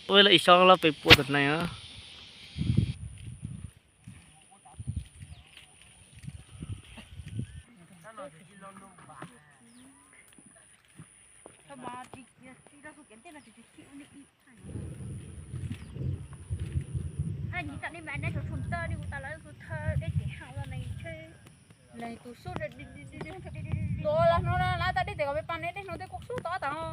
Ua lawm ib xyob loj pes pua tom neeg os. Leej tus sub, tus las no lawv tas dej tes kom peb pas ne, dej no tej koj sub tau tas no.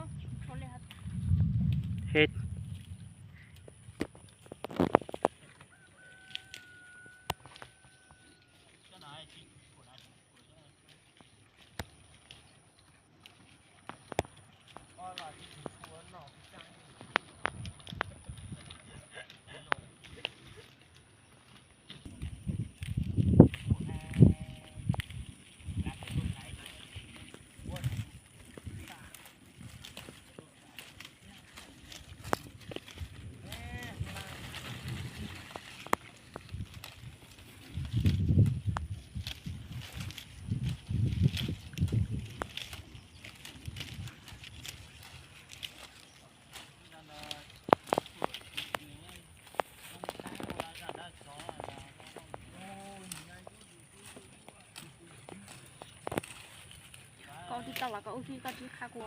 Koj tsis tau los koj ua tsis, koj tsis qha kuv.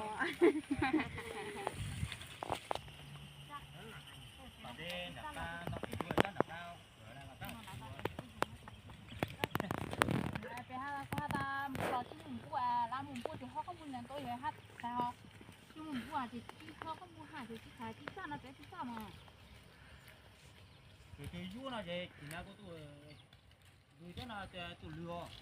Peb ha, kuv has tas mus los tsis mus npuaj, lawv mus npuaj ces ho qhob mus nyob ntua yog hab tas ho tsis mus npuaj ces tsis ho qhob mus ha ces tsis tas tsis txaj no peb tsis txaj mas. Ces yuav no ces tsis na kuv tus, tus cov no tus lwg os.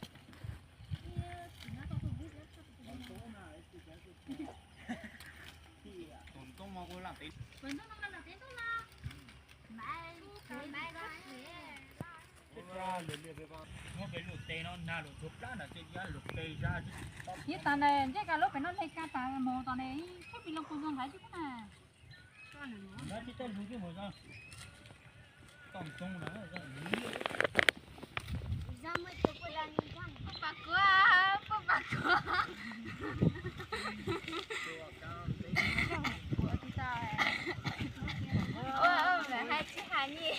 Tus ntoo mas kuv lam pem. Muab peb lub tes no nag lug txhua plab nram tej iab lug pes zab. Ib tas ne ntsej ka lub pem no hle ka tas mus tom ne ib tug pis loo pus zoo ntaiv tsis pub na. Nab tsis tau lug tsis mus zoo. Tom ntoo na. Poj pas kuv, poj pas kuv. Ua, ua, ua, hais tsis hais nyi.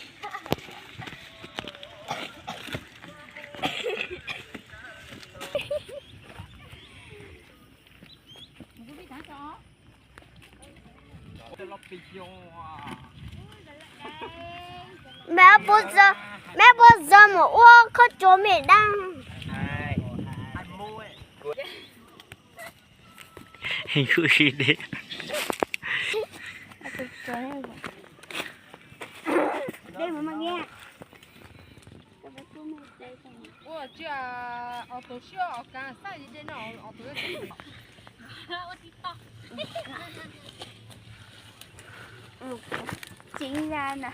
Meb puas txog, meb puas txog mus ua khaub cua mem dab. Heev kuj si deb. Ua tsis os tus siab os kav xaj dej no os tus. Chính ra nè.